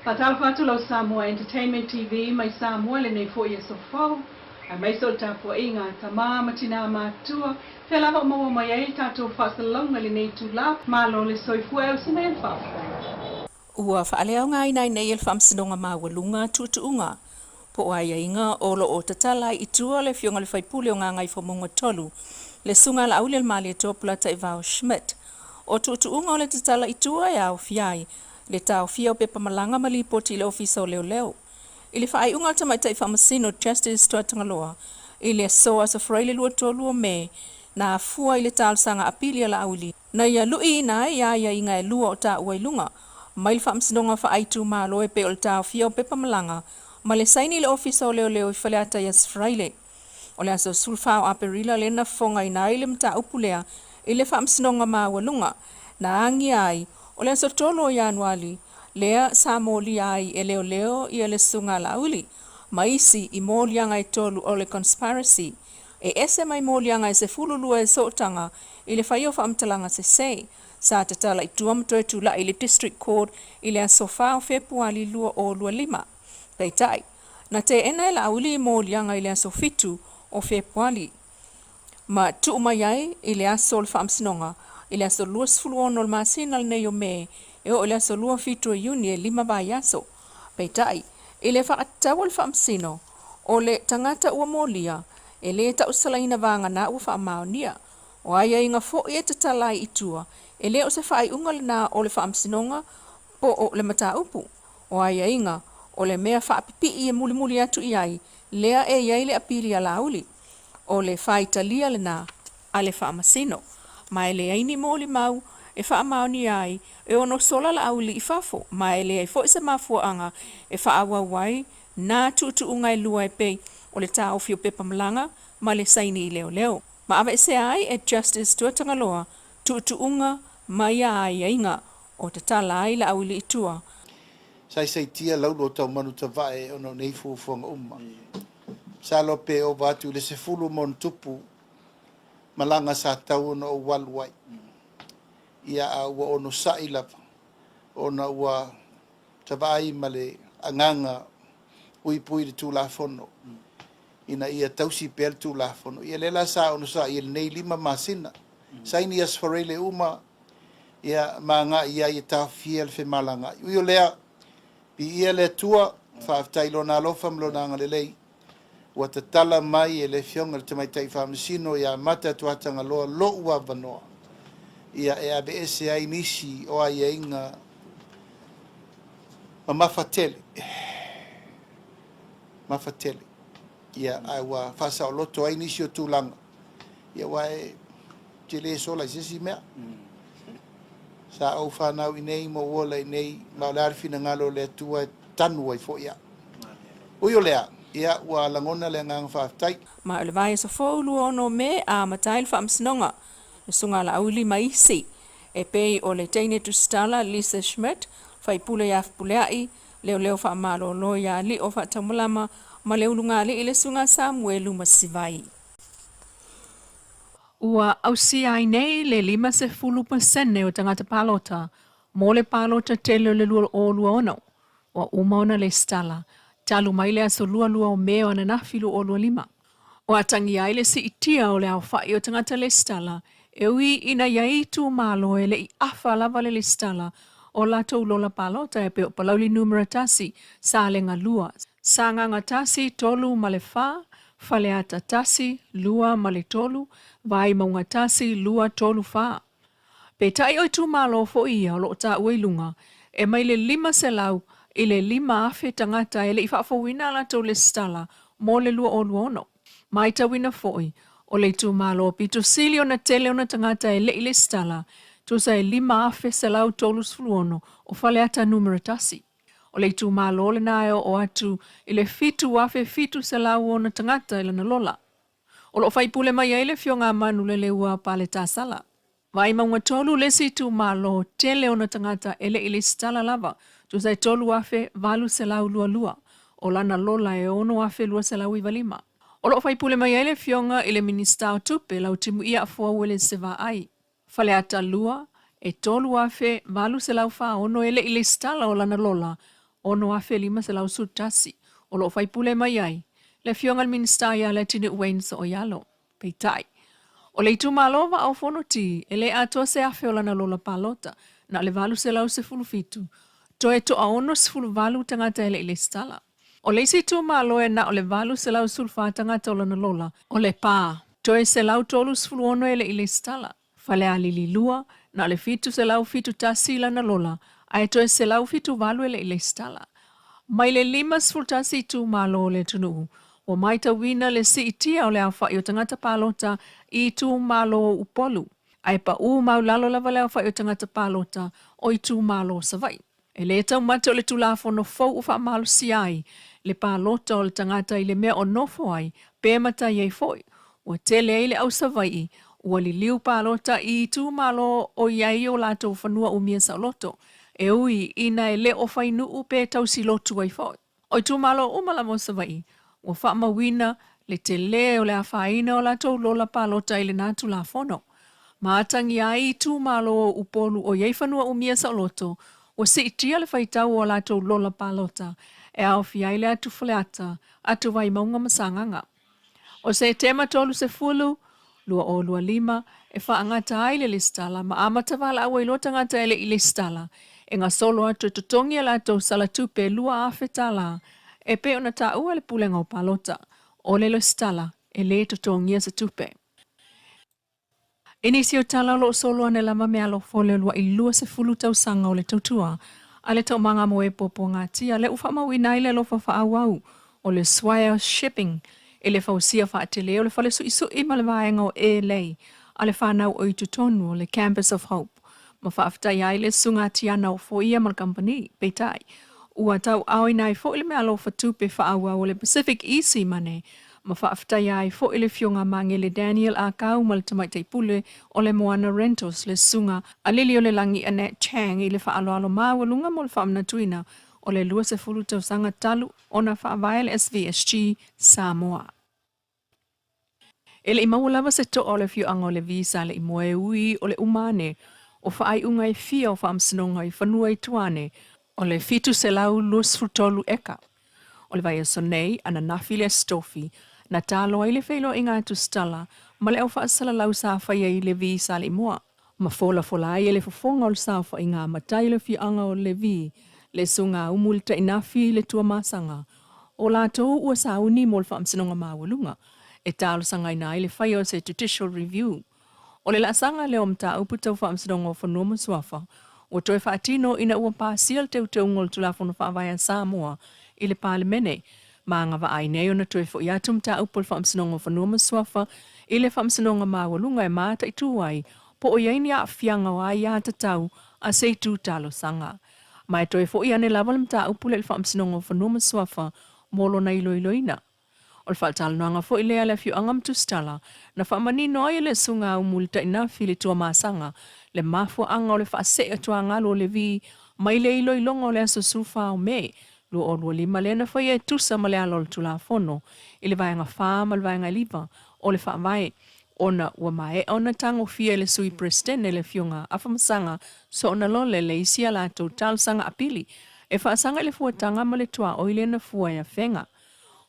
Faatalofa atu lau Samoa Entertainment TV mai Samoa i lenei foi aso fou, aemaise o le tapuaiga a tama ma tinā matutua, fea lava o maua mai ai le tatou faasalalauga i lenei itula, malo le soifua e ausi mai le faafetai. Ua faaleaogaina ai nei e le Faamasinoga Maualuga tuutuuga po o aiaiga o lo o tatala ai i tua le Afioga i le Faipule o Gagaifomauga 3, le Susuga Laaulialemalietoa Polataivao Schmidt. O tuutuuga o le tatala i tua e aofia ai le taofia o pepa malaga ma lipoti i le Ofisa o Leoleo. I le faaiuga a le Tamaitai Faamasino Justice Tuatagaloa i le aso Aso Faraile 23 o Me, na afua i le talosaga apili a Laauli na ia luiina ai aiaiga e lua o taua i luga mai le Faamasinoga Faaitumalo e pei o le taofia o pepa malaga ma le saini i le Ofisa o Leoleo i Faleata i Aso Faraile. O le aso 14 o Aperila lea na fofogaina ai le mataupu lea i le Faamasinoga Maualuga, na agia ai o le aso 3 o Ianuali lea sa molia ai e leoleo ia le Susuga a Laauli ma isi i moliaga e tolu o le conspiracy e ese mai moliaga e 12 e sootaga i le faia o faamatalaga sese sa tatala i tua ma toe tulai i le District Court i le aso 4 o Fepuali 2025. Peitai, na teena e Laauli i moliaga i le aso 7 o Fepuali ma tuu mai ai i le aso o le faamasinoga i le aso 26 o le masina lenei o Me e oo i le aso 27 o Iuni e lima vaiaso. Peitai, i le faatatau a le faamasino, o le tagata ua molia e lē tausalaina vagana ua faamaonia. O aiaiga foi e tatala ai i tua, e le o se faaiuga lena o le faamasinoga po o le mataupu. O aiaiga o le mea faapipii e mulimuli atu i ai lea e i ai le apili a Laauli. O le faitalia lena a le faamasino, ma e leai ni molimau e faamaonia ai e ono sola Laauli i fafo, ma e leai foi se mafuaaga e faaauau ai nā tuutuuga e lua e pei o le taofi o pepa malaga ma le saini i leoleo. Ma aveesea ai e Justice Tuatagaloa tuutuuga ma ia aiaiga o tatala ai Laauli i tua. Saisaitia lau lua taumanu tavae ona o nei fuafuaga uma. Masalo pe ova atu i le 10 ma ona tupu malaga sa tatau ona ou alu ai. Ia a ua onosai lava ona ua tavaai ma le agaga puipui i le Tulafono ina ia tausi pea le Tulafono. Ia lea la sa onosai i lenei 5 masina. Saini Aso Faraile uma ia ma agai i ai e taofia le femalagaai. Ui o lea, piia le Atua, faafetai i Lona alofa ma Lona agalelei, ua tatala mai e le Afioga i le Tamaitai Faamasino ia Mata Tuatagaloa lo'u avanoa, ia e aveese ai nisi o aiaiga mamafa tele, mamafa tele, ia ae ua faasaoloto ai nisi o tulaga, ia aua e te le sola i se isi mea. Sa ou fanau i nei ma ou ola i nei, ma o le a le finagalo o le Atua e tanu ai foi au. Ui o lea, ia ua lagona le agaga faafetai. Ma o le vaiaso fou 26 Me a amata ai le faamasinoga, le Susuga Laauli ma isi e pei o le teine tusitala Lisa Schmidt, faipule ia Fepuleai, leoleo faamalolo ia Lio Faataumalama ma le ulugalii le Susuga Samuelu Masivai. Ua ausia ai nei le 50% o tagata palota mo le palota tele o le 2026, ua uma ona lesitala talu mai le aso 22 o Me o ananafi 2025. Ua atagia ai le siitia o le aofai o tagata lesitala e ui ina i ai itumalo e le i afa lava le lesitala o latou lola palota e pei o Palauli Numera 1, Salega 2, Sagaga 1, 3 ma le 4, Faleata 1, 2 ma le 3, Vaimauga 1, 2, 3, 4. Peitai o itumalo foi ia o lo o taua i luga, e mai le 500 i le 5,000 tagata e le i faafouina a latou lesitala mo le 2026. Maitauina foi, o le itumalo pito sili ona tele ona tagata e le i lesitala, tusa e 5,136 o Faleata Numera 1. O le itumalo lena e oo atu i le 7,700 ona tagata i lana lola. O lo o faipule mai ai le Afioga a Manuleleua Paletasala. Vaimauga 3 le isi itumalo tele ona tagata e le i lesitala lava, tusa e 3,822, o lana lola e 6,295. O lo o faipule mai ai le Afioga i le Minisita o Tupe Lautimuia Afuauele Sevaai. Faleata 2, e 3,846 e le i lesitala o lana lola 6,511 o lo o faipule mai ai le Afioga i le Minisita ia Leatinuu Wayne So'oialo. Peitai, o le itumalo o Vaa o Fonoti e le atoa se 1,000 o lana lola palota, na o le 817, toe toa 68 tagata e le i lesitala. O le isi itumalo e na o le 814 tagata o lana lola, o Lepa, toe 136 e le i lesitala. Falealili 2, na o le 771 lana lola, ae toe 178 e le i lesitala. Mai le 51 itumalo o le atunuu, ua matauina le siitia o le aofai o tagata palota i itumalo o Upolu, ae pau maulalo lava le aofai o tagata palota o itumalo o Savaii. E le taumate o le Tulafono fou ua faamalosia ai le palota o le tagata i le mea o nofo ai pe matai ai foi. Ua tele ai le au Savaii ua liliu palota i itumalo o i ai o latou fanua umia saoloto, e ui ina e le o fai nuu pe tausi lotu ai foi. O itumalo uma lava o Savaii ua faamauina le tele o le afaina o latou lola palota i lena Tulafono. Ma atagia ai itumalo o Upolu o i ai fanua umia saoloto ua siitia le faitau o a latou lola palota e aofia ai le atu Faleata, atu Vaimauga ma Sagaga. O Setema 30, 2025, e faagata ai le lesitala ma amata valaau ai loa tagata e le i lesitala e gasolo atu e totogi a latou sala tupe $2,000 e pei ona taua e le Pulega o Palota. O le lesitala e le totogia se tupe. I nisi o tala o lo o solo ane lava meaalofa o le uluai 20 tausaga o le tautua a le Taumaga mo e Puapuagatia lea ua faamauina ai le alofa faaauau o le Swire Shipping i le fausia faatele o le fale suisui ma le vaega o Airlay a le fanau o i totonu o le Campus of Hope ma faafetai ai le Susuga Tiana o Foia ma le kamupani. Peitai, ua tauaaoina ai foi le meaalofa tupe faaauau o le Pacific Easy Money ma faafetaia ai foi le Afioga Magele Daniel Akau ma le Tamaitai Pule o le Moana Rentals, le Susuga a Liliolelagi Annette Chang i le faaaloalo maualuga mo le faamanatuina o le 20 tausaga talu ona faavae le SVSG Samoa. E le i maua lava se toa o le afioaga o Levi sa le i moe ui o le uma ane o faaiuga e fia o faamasinoga i fanua i tua ane o le 723 eka. O le vaiaso nei, ananafi le Aso Tofi, na talo ai le feiloaiga a Tusitala ma le au faasalalau sa faia i Levi sa le i moa, ma folafola ai e le fofoga o le saofaiga matai o le afioaga o Levi le susuga a Umu le Tainafi i le Tuamasaga o latou ua sauni mo le Faamasinoga Maualuga e talosagaina ai le faia o se Judicial Review. O le laasaga lea o mataupu tau Faamasinoga o Fanua ma Suafa ua toe faatino ina ua pasia le teuteuga o le Tulafono Faavae a Samoa i le Palemene ma agavaa nei ona toe foi atu mataupu o le Faamasinoga o Fanua ma Suafa i le Faamasinoga Maualuga e mataitu ai po o i ai ni aafiaga o aiatatau a se itu talosaga. Ma e toe foi ane lava le mataupu lea i le Faamasinoga o Fanua ma Suafa mo lona iloiloina. O le faatalanoaga foi lea a le afioaga ma Tusitala na faamanino ai e le Susuga a Umuilitainafi le Tuamasaga le mafuaaga o le faasee atuagalu o Levi mai le iloiloga o le aso 14 o Me 2025 lea na faia e tusa ma le ala o le Tulafono i le Vaega 4 ma le Vaega 9 o le Faavae ona ua maea ona tagofia e le Sui Peresetene le Afioga Afamasaga Soonalole le isi a latou talosaga apili e faasaga i le fuataga ma le tuaoi lea na fua e Afega.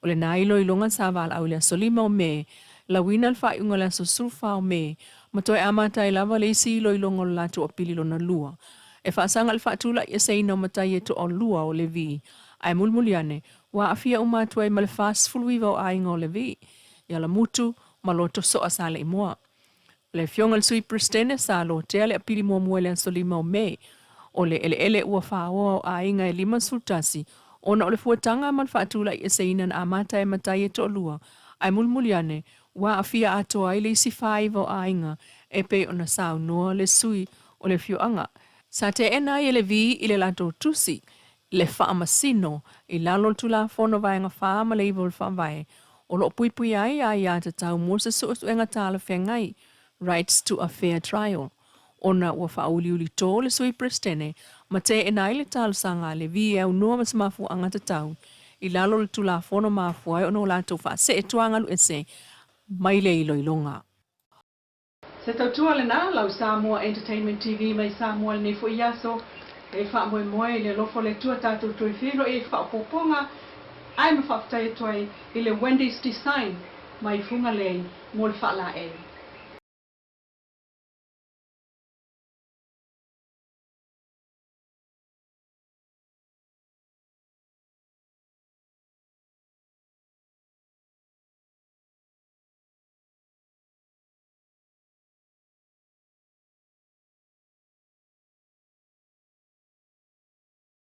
O lena iloiloga sa valaau i le aso 5 o Me, lauina le faaiuga i le aso 14 o Me, ma toe amata ai lava le isi iloiloga o le latou apili lona lua. E faasaga i le faatulaiʻeseina o matai e toalua o Levi, ae mulimuli ane, ua aafia uma atu ai ma le 49 o aiga o Levi, i Alamutu ma Lotosoa sa le i moa. O le Afioga i le Sui Peresetene sa lotea le apili muamua i le aso 5 o Me. O le eleele ua faoa o aiga e 51 ona o le fuataga ma le faatulaiʻeseina na amata e matai e toalua, ae mulimuli ane ua aafia atoa ai le isi 49 o aiga e pei ona saunoa le sui o le afioaga. Sa teena ai e Levi i le latou tusi le faamasino i lalo o le Tulafono Vaega 4 ma le 9 o le Faavae o lo o puipuia ai aiatatau mo se suesuega talafeagai, rights to a fair trial, ona ua faauliuli tō le Sui Peresetene ma teena ai le talosaga a Levi e aunoa ma se mafuaaga tatau i lalo o le Tulafono mafua ai ona o latou faasee tuagaluese mai le iloiloga. Se tautua lena, lau Samoa Entertainment TV mai Samoa i lenei foi aso. E faamoemoe i le alofa o le Atua tatou toe feiloai ai i faaopoopoga ae ma faafetai atu ai i le Wendy's Design mai Fugalei mo le faalaei.